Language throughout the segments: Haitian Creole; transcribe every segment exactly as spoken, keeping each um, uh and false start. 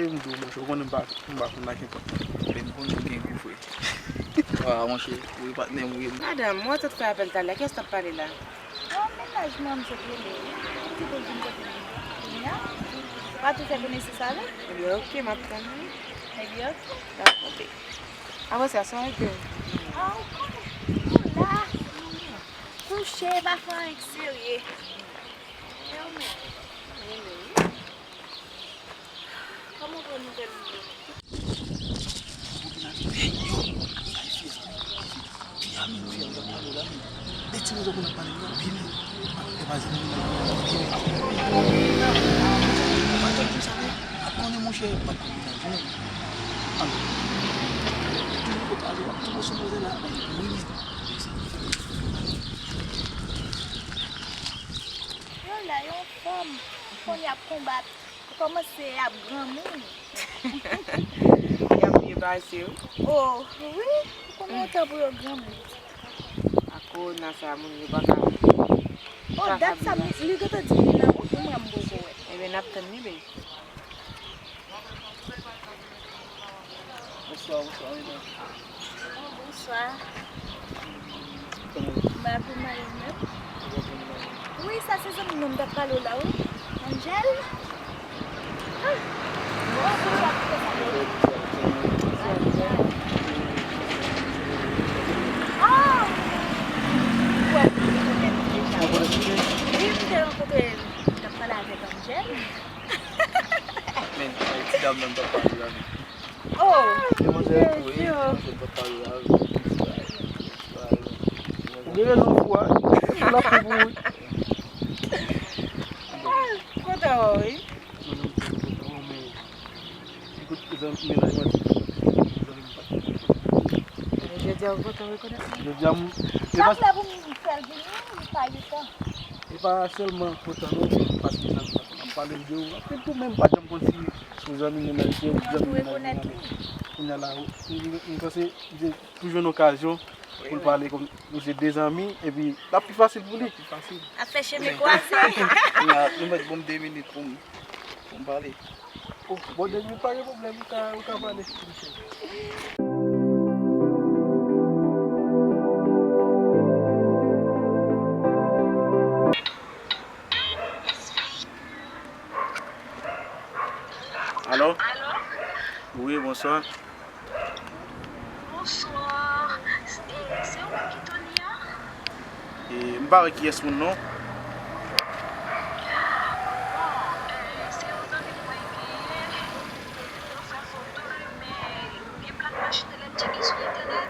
M di w, monchè, ou konnen m pa, m pa konn lage kòb. Men m konnen w gen gou, frè. Wa, monchè, wi, patnè m, wi. Madanm, mwen sot fè apèl talè, kiyès t ap pale la? Bon, mennaj mwen, m sot rele wi. Li di pou l vin kote m kounye a. W a tou fè konesans avè l? Ebyen, oke, m ap tann li. Ebyen, oke. Dakò, babe. Avanse a, sa w gen? Ah, ou konnen. Ou la. Kouche, pa fè anyen k serye. E ou menm? Rele wi. Kòman w pran nouvèl moun yo? Hey, yo, sa e fi a. Fi a menm, fi a, m t ap pale w la menm. De ti moun sa konn ap pale m nan, wi menm. E pa zanmi m nan, wi menm. Pa t ap di sa non. Ap konnen monchè, pa t konnen nan jwenn. An. Toujou pale, ap toujou sou koze la, wi menm. Yo la, yon fanm, ou konn y ap konbat. Ou kòmanse ap granmoun. Y ap byen pase wi. Oh, wi, ou konnen yon tan pou yo granmoun. Ak kowona sa, moun yo pa ka. Oh, dat sa, li gentan di li nan wout, wi, mwen m poko wè. Ebyen, n ap tann li, bebe. Bonswa, bonswa, medam. Oh, bonswa. Kòman w ye? M pa pi mal, ou menm? Wi, sa se zanmi m nan m t ap pale w la, wi. Angel? Ah! Bon, se sa ki fè sa, wi. Ah! Ou wè, m rekonèt li deja, wi. Wi, m te rankontre l, m t ap pale avèk Angel. Men, ti dam nan m t ap pale la, men. Oh, demwazèl, wi, demwazèl m t ap pale la, wi. Ou gen rezon, fou a. Fou la fou pou ou, wi. Ah, kontan wè w, wi. Mwen menm tou, m kontan wè w, men li kote zanmi, mennaj mwen di, zanmi m pa t. Jodi a, ou kontan rekonèt mwen? Jodi a, m, e pa, sa fè pou m fè l vini, li pa gen tan. E pa sèlman kontan non, se paske zanmi m ap pale m de ou. Anpil tou menm, m pa t janm konn si se yon zanmi mennaj, se yon zanmi mennaj mwen. Kounye a la, m, m, m panse, m te toujou jwenn okazyon pou l pale kòm nou se de zanmi, epi l ap pi fasil pou li. L ap pi fasil. Ap fè chemen kwaze. Kounye a, nou mèt ban m de minit pou m, pou m pale. Oh, bon, de minit pa gen pwoblèm, ou ka, ou ka pale. Alo? Alo? Wi, bonswa. Bonswa. E, se ou menm ki Tony a? E, m pa wè kiyès moun non. Bon, e, se yon zanmi mwen genyen. Yo fè foto l, men gen plak machin nan l ap tcheke sou entènèt.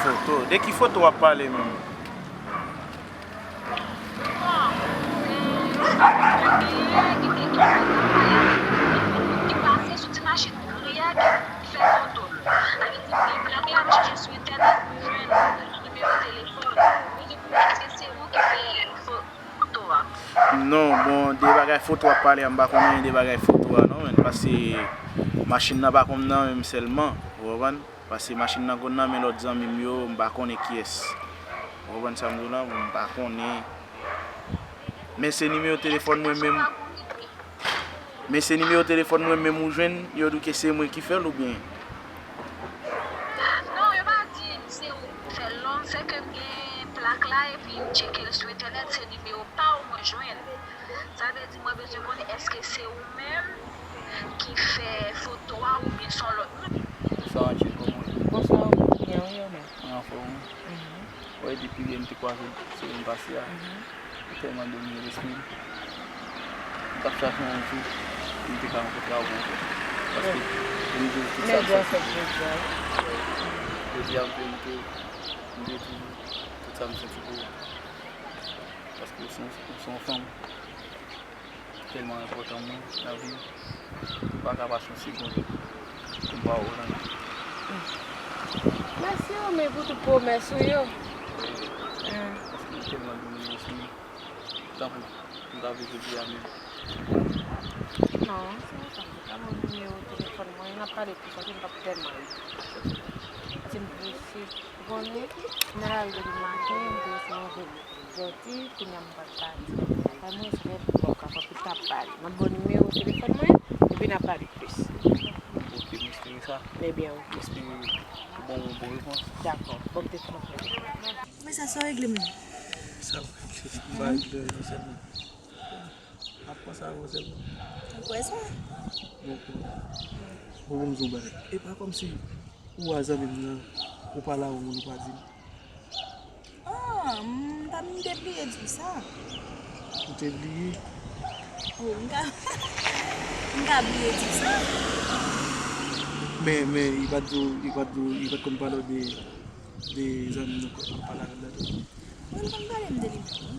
Foto? De ki foto w ap pale menm? Non, bon, de bagay foto w ap pale a, m pa konnen de bagay foto a non, men, paske machin nan pa konn nan men m sèlman, ou konprann? Paske machin nan konn nan men lòt zanmi m yo, m pa konnen kiyès. Ou konprann sa m di w la? Bon, m pa konnen. Men se nimewo telefòn mwen menm. Men se nimewo telefòn mwen menm ou jwenn, yo di w ke se mwen ki fè l oubyen? Non, yo pa di se ou ki fè l non, se ke m gen plak la epi m tcheke l sou entènèt, se nimewo pa w mwen jwenn. Sa vle di mwen bezwen konnen èske se ou menm ki fè foto a oubyen se yon lòt moun? Bonswa Angel, kòman w ye? Bonswa, ou byen wi, ou menm? Mwen anfòm wi. Mhm. Ou wè depi yè m te kwaze w semèn pase a, ou tèlman domine lespri m. M t ap chache yon jou pou m te ka rankontre avè w ankò. Paske m di w tout sa m santi pou ou. Jodi a m vle m te, m vle di w tout sa m santi pou ou. Paske ou se yon, ou se yon fanm tèlman enpòtan mwen nan vi m. M pa ka pase yon segonn pou m pa wè w nan vi m. Mèsi wi, men pou tout pwomès ou yo. Paske m tèlman domine lespri m. Tanpri, m ka vle jodi a menm. Non, se yon fanm ki ka ban m nimewo telefòn mwen, n ap pale plis, paske m p ap tèlman ri. Di m plis, ou konnen, m nan lari depi maten, m te resi manje. Jodi, kounye a m pral pati. Apre mwen, se lè m bon, ka fè pou ta pale. M ap ba w nimewo telefòn mwen, epi n a pale plis. Ok, m espere sa. Ebyen, ok. M espere ou bon, bon repons. Dakò. Bon, m te fè yon plezi. Men sa, sa w regle menm? Sa, m pa regle anyen sèlman. M ap panse avè w sèlman. Ou kwè sa? Bon, bon, bon, bon, m di w bagay. E pa kòmsi ou a zanmi m nan, ou pale a yon moun, ou pa di m. Ah, m pa, m te bliye di w sa. Ou te bliye? Oh, m ka, m ka bliye di w sa. Men, men, li pa t di w, li pa t di w, li pa t konn pale w de, de zanmi nou k ap pale avè l la tou? Mwen konn pale m de li menm, wi.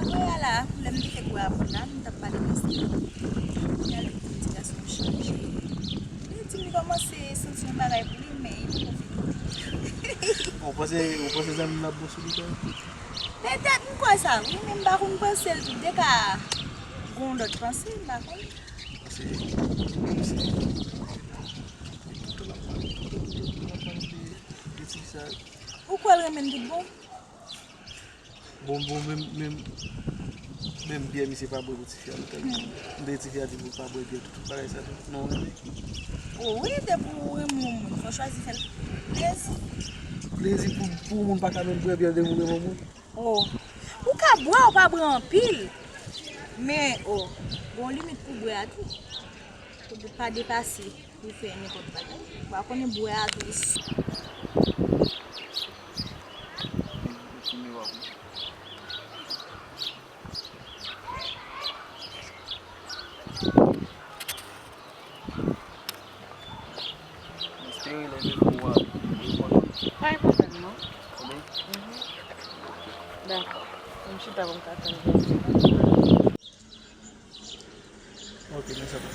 Apre a la, lè m te fèk wè avè w la, m t ap pale de sa. Epi a lè m di m ti gason chanje. Li di m li kòmanse santi yon bagay pou li, men li poko fini. Bon, ou panse, ou panse zanmi m ap bon sou li kanmenm? Petèt, m kwè sa, wi, men m pa konn panse l tou. Li te ka gen yon lòt panse, m pa konn. Paske, paske, tout tan l ap pale, tout tan, tout tan, tout tan l ap pale de, de ti sa. Ou kwè l renmen l tout bon? Bon, bon, menm, menm, menm byè misye pa bwè pou tifi a, nou tèlman, m tande tifi a di pou l pa bwè byè, tout, tout bagay sa tou. Non, renmen. Oh wi, depi ou renmen yon moun, fò w chwazi fè l plezi. Plezi pou, pou yon moun pa ka menm bwè byè depi ou renmen yon moun? Oh, ou ka bwè, ou pa bwè anpil. Men, oh, gen yon limit pou bwè a tou. Fò w pa depase. Li fè nenpòt bagay. Ou pa konnen bwè a dous. Espere lè vin pou w a. Pa gen pwoblèm, non. Tande? Mhm. Dakò. M chita pou m ka tann jodi. Ok, men sa pa.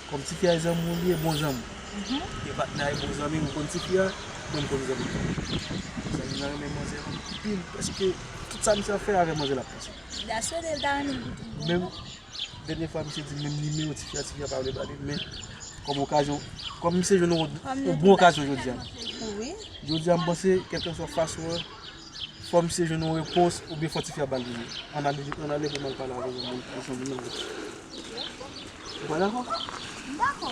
Kòm tifi a e zanmi w li ye, bon zanmi w. Mhm. E patnè a e bon zanmi w, ou konn tifi a, mwen m konn zanmi m. Zanmi m nan renmen manzè anpil, prèske tout sa misye ap fè avè manzè l ap pase. Li ta swete l ta renmen l pou tout bon. Menm dènye fwa misye di menm nimewo tifi a, tifi a pa vle ba li, men kòm okazyon, kòm misye jwenn yon, yon bon okazyon jodi a. Wi. Jodi a m panse, kèlkeswa fason an, fò misye jwenn yon repons oubyen fò tifi a ba l toujou. Ann ale, ann ale pou m al pale avè yon moun, yon moun nan. Ou pa dakò? M dakò.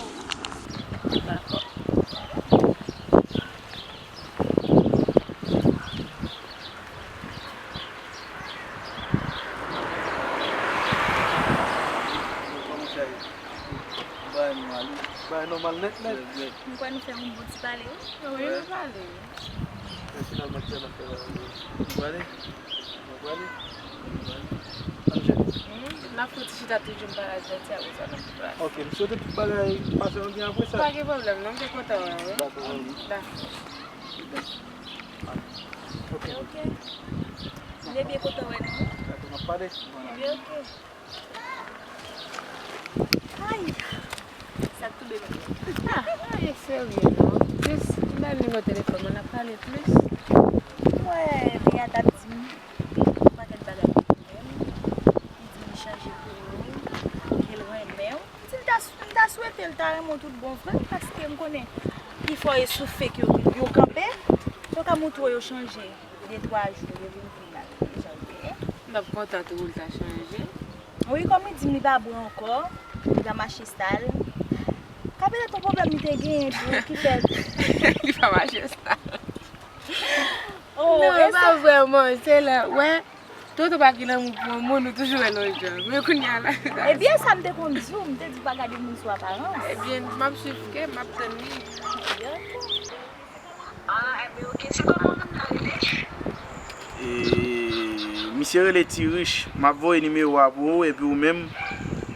Dakò. Kòman sa ye? Bagay nòmal wi. Bagay nòmal nèt nèt. Nèt nèt. M kwè nou fè yon bon ti pale wi. Wi, nou pale. Men finalman, kisa n ap fè la? Nou prale? Nou prale? Nou prale? Ann jwenn. Hmm, n ap fè yon ti chita toujou, m pa ka jwenn ti apre sa n ap prale. Ok, m swete tout bagay pase an byen apre sa. Pa gen pwoblèm, non, m te kontan wè w wi. Dakò, mami. Dakò. Ok. Ok. M te byen kontan wè nou. Dakò, n ap pale. Ebyen, ok. Ay! Sa k tonbe m. Ah, pa gen serye non. Jis, m ba l nimewo telefòn mwen, n ap pale plis. M wè Bea t ap di m yon pakèt bagay pou mwen. Li di m li chanje pou ou, ke l renmen w. M di m ta, m ta swete l ta renmen w tout bon vre, paske m konnen pifò e sou fake yo, yo kanpe. Yo ka montre w yo chanje de twa jou, yo vin vin la, deja ou te ye. M t ap kontan tou pou l ta chanje. Wi, kòm li di m li pa bwè ankò, li pa mache sal. Ka petèt yon pwoblèm li te genyen tou ki fè. Li pa mache sal. Oh, non, e pa sa vrèman, se lè, wè, tonton pa gen lanmou pou yon moun, ou toujou wè l yon jan. Men kounye a la. Ebyen, sa m te konn di w, m te di w pa gade moun sou aparans. Ebyen, m ap swiv ke, m ap tann li. Ebyen, ok. Ah, enben, ok, se kòman moun nan rele? E, misye rele Ti Rich. M ap voye nimewo a pou ou, epi ou menm,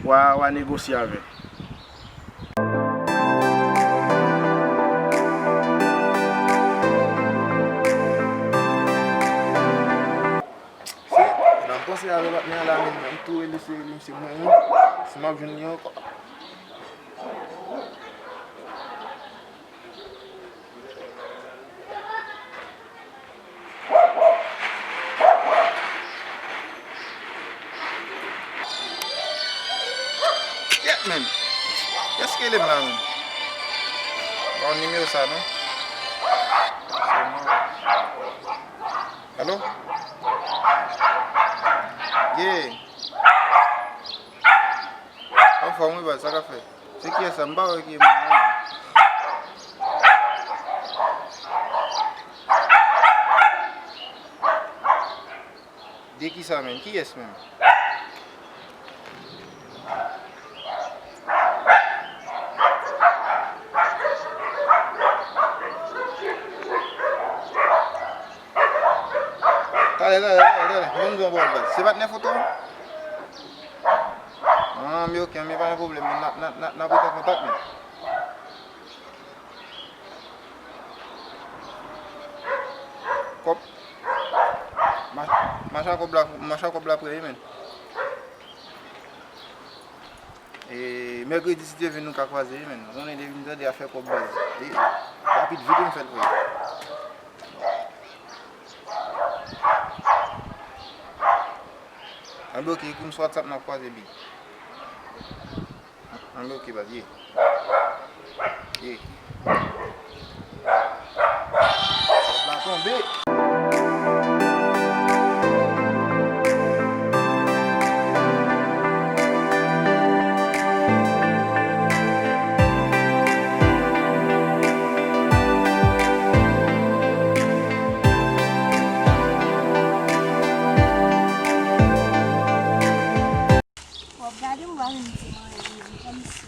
w a, w a negosye avè l. Se, nan m panse avè patnè a la menm, m tou rele se rele misye mwen menm, si m ap jwenn li ankò. Yèt, menm. Kiyès ki rele m la, menm? Ba w nimewo sa, non? Sèlman. Alo? Ye. Anfòm wi baz, sa k ap fèt? Se kiyès sa? M pa wè ki e moun nan. De kisa menm? Kiyès menm? Talè, talè, talè, talè. Ban m di w yon bagay baz. Se patnè foto? An, men oke, men pa gen pwoblèm, men n a, n a, n a, n ap ret an kontak, men. Kòb. Mach-, mach a kòb la, mach a kòb la prè wi, men. E, mèkredi, si Dye vle, nou ka kwaze wi, men. Ou konnen depi m tande afè kòb baz. E, rapid vit wi m fè l vre. Anben oke, ekriyè m sou WhatsApp, n ap kwaze big. Anben oke baz, ye. Ye. Kòb la tonbe. W ap gade m, w a vin di m anyen, menm kòmsi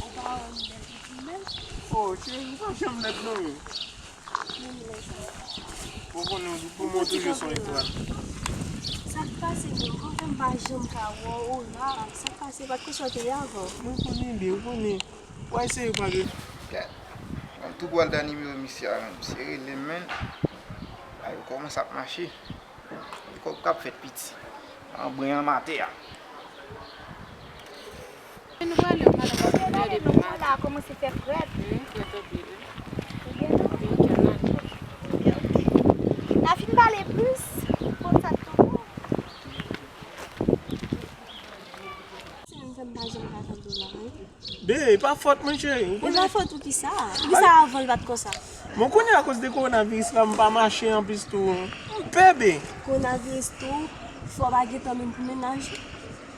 ou pa wè m bèl pitit menm. O cheri, m pa janm lèd non wi. Menm lè sa. Ou konnen pou mwen toujou se yon etwal. Sa k pase menm? Kòmsi m pa janm ka wè w la? Sa k pase? Pa t konn sa w te ye avan. Mwen konnen byen, ou konnen. W a eseye pale. Gad. Mwen tou pral da nimewo misye a menm. Misye rele m menm. A yo kòmanse ap mache. Kòb k ap fèt piti. Anbren an matè a. Nou pale, nou pale, nou pale, nou pale. Kòmanse fè frèt. Wi, frèt anpil, wi. Ebyen, nou. Ebyen, oke. N a fin pale plis. Konn sa k tonbe. Se menm fè m pa janm ka tande w la, wi. Be, e pa fòt mwen, cheri. Ou konnen. E pa fòt ou kisa? Poukisa avan l pa t konsa? Bon, kounye a, akoz de kowonaviris la, m pa mache anplis tou. M pè, be. Kowonaviris tou, fò w pa gen tan menm pou mennaj ou.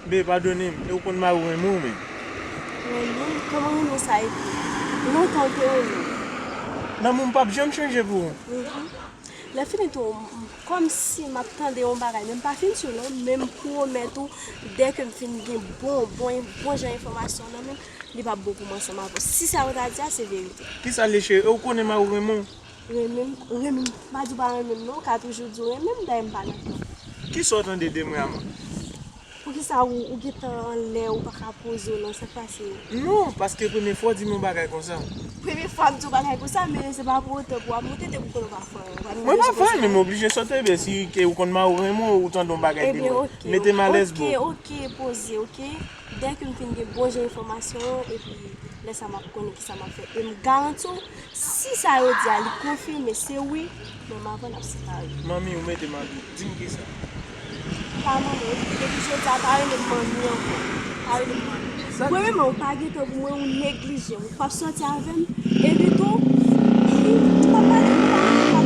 Be, padone m. E ou konn mari w renmen w, men. Renmen m? Kòman renmen sa ye tou? Lontan w te renmen m. Lanmou m p ap janm chanje pou ou. Mhm. Lè fini tou, m, m, kòmsi m ap tande yon bagay, men m pa fin si w non, men m pwomèt ou, dèke m fin gen bon, bon, bon jan enfòmasyon nan men m, li p ap bon pou mwen ansanm avè w. Si sa yo ta di a, se verite. Kisa l ye, cheri? E ou konnen mari w renmen w? Renmen m, renmen m, m pa di w pa renmen m non, ou ka toujou di w renmen m, dayè m pa nan plan. Kisa w tande de mwen a mwen? Poukisa ou, ou gentan anlè, ou pa ka poze w non, sa k pase? Non, paske premye fwa w di m yon bagay konsa. Premye fwa m di w bagay konsa, men se pa pou otan pou w ap moute depi w konnen w pa fè anyen. Mwen pa fè anyen, men m oblije sote, ben si ke ou konn mari w renmen w, ou tande yon bagay de mwen. Ebyen, oke, mete m alèz, boo. Oke, oke, poze, oke. Dèke m fin gen bon jan enfòmasyon an, epi lè sa m ap konnen kisa m ap fè. E m garanti w, si sa yo di a li konfime se wi, menm avan n ap separe. Manmi, ou mete m an dout. Di m kisa. Pa manmi, depi jodi a, pa rele m manmi ankò. Pa rele m manmi. Sa. Premyèman, ou pa gen tan pou mwen, ou neglije m. Ou p ap sòti avè m, epi tou, ou p ap pale m pa, pa.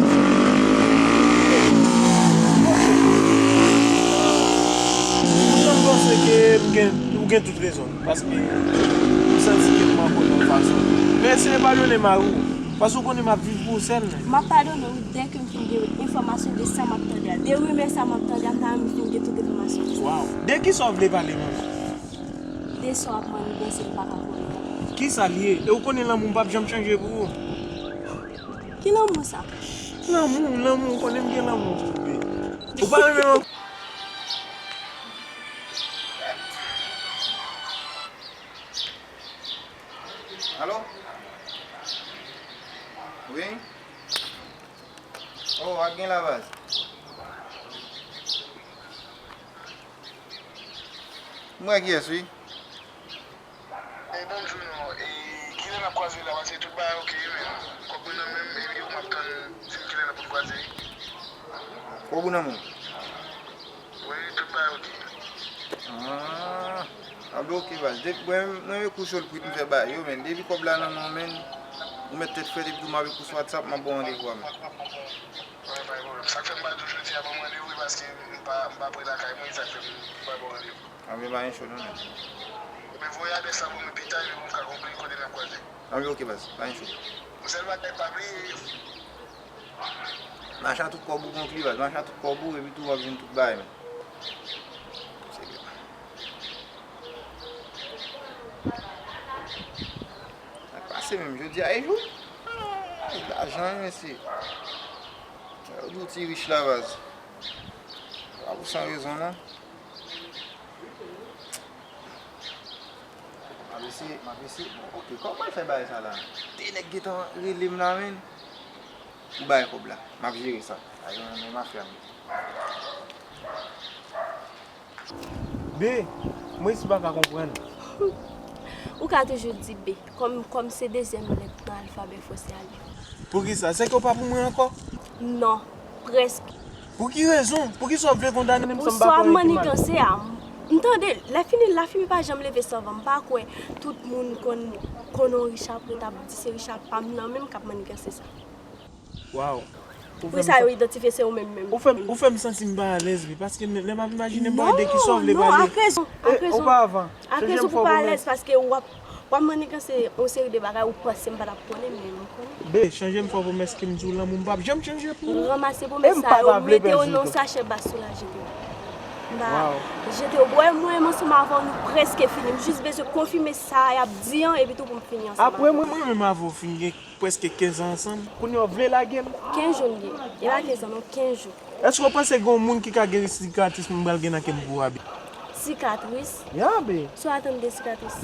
Ou janm panse ke m gen, ou gen tout rezon. Paske m santi ke m manke w nan yon fason. Men eseye padone mari w. Paske ou konnen m ap viv pou ou sèl. M ap padone w dèke m fin gen enfòmasyon de sa m ap tande a. De rimè sa m ap tande a, m ta renmen fin gen tout enfòmasyon de sa. Waw. De kisa w vle pale menm? De sa w ap manniganse m pa ka konnen. Kisa l ye? E ou konnen lanmou m p ap janm chanje pou ou. Ki lanmou sa? Lanmou, lanmou, ou konnen m gen lanmou pou ou, be. Ou pa renmen lanmou? Alo? Wi? Oh, ak gen la baz. M wè kiyès, wi. E, bonjou, non. E, kilè n ap kwaze la? Paske tout bagay oke, men kòb mwen nan men m, epi ou m ap tann, se kilè n ap kwaze. Kòb ou nan men w? Wi, tout bagay oke. Ah, ah, ben oke, baz. Depi, mwen, mwen, men kou cho l kwit m fè ba yo, men depi kòb la nan men w, men, Ou met tèt frèt epi tou m ap ekri w sou WhatsApp, m ap ba w randevou a, men. Wi, pa gen pwoblèm. Sa k fè m pa di w jodi a, ban m randevou, wi, paske m pa, m pa pre lakay mwen, sa k fè m pa ba w randevou. A, men pa gen cho non, men. Ebyen, voye adrès la pou mwen pita, epi pou m ka konprann kote n ap kwaze. A, men oke, baz, pa gen cho. Yon sèl bagay, pa bliye. Mache a tout kòb ou, konkli, baz, mache a tout kòb ou, epi tou w ap jwenn tout bagay, men. Serye. Sa k pase menm, jodi a e jou? Ay, lajan, wi, mesye. Yo di w ti rich la, baz. Pa pou san rezon, non. M ap eseye, m ap eseye. Bon, oke, kòman w fè bagay sa la? De nèg gentan rele m la, menn. Ou bay kòb la. M ap jere sa. Ay, men, men mafya m. B, mwen si pa ka konprann. Ou ka toujou di B, kòm, kòm se dezyèm lèt nan alfabè fransè a li. Poukisa? Sèke w pa pou mwen ankò? Non, prèske. Pou ki rezon? Poukisa w vle kondane m san m pa fè anyen ki mal? Ou swa maniganse a. M tande, lèfini, lafimi pa janm leve san van. M pa kwè tout moun konn, konn yon Richard Pré t ap di se Richard pa m nan menm k ap maniganse sa. Waw. Pou sa yo idantifye se ou menm menm. Ou fè m, ou fè m santi m pa alèz, wi, paske lè m ap imajine m wè de ki sa w vle pale. Non, non, ak rezon, ak rezon. Ou pa avan. Ak rezon pou w pa alèz, paske w ap, w ap maniganse yon seri de bagay ou panse m pa t ap konnen, men m konnen. B, chanje m fè w pwomès ke m di w lanmou m p ap janm chanje pou ou. Ranmase pwomès sa yo, mete yo nan yon sachè bas sou la, jete yo. M pa jete yo. Bwè, mwen menm ansanm avè w, nou prèske fini. M jis bezwen konfime sa y ap di an, epi tou pou m fini ansanm avè w. Apre mwen, mwen menm avè w fin gen prèske kenz an ansanm. Kounye a w vle lage m? Kenz jou n gen. E pa kenz an non, kenz jou. Èske w panse gen yon moun ki ka geri sikatris mwen pral gen nan kè m pou w, Abi? Sikatris? Ya, be. Si w atann gen sikatris.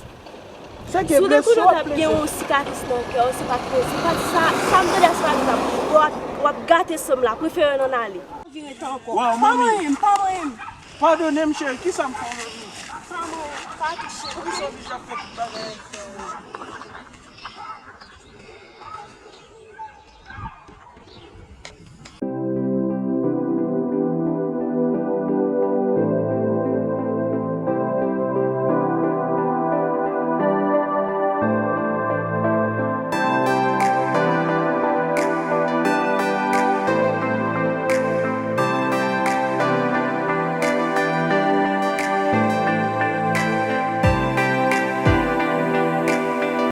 Si w te konnen w t ap gen yon sikatris nan kè w, se pa t rezon. Se pa t sa, sa m tande a se pa rezon. W ap, w ap gate san m la, prefere n ann ale. Vire tan ankò. Waw, manmi. Pa manyen m, pa manyen m. Padone m, cheri, kisa m fè w jodi? Pa manyen m, pa touche m. Poukisa w oblije ap fè tout bagay avèk frè w?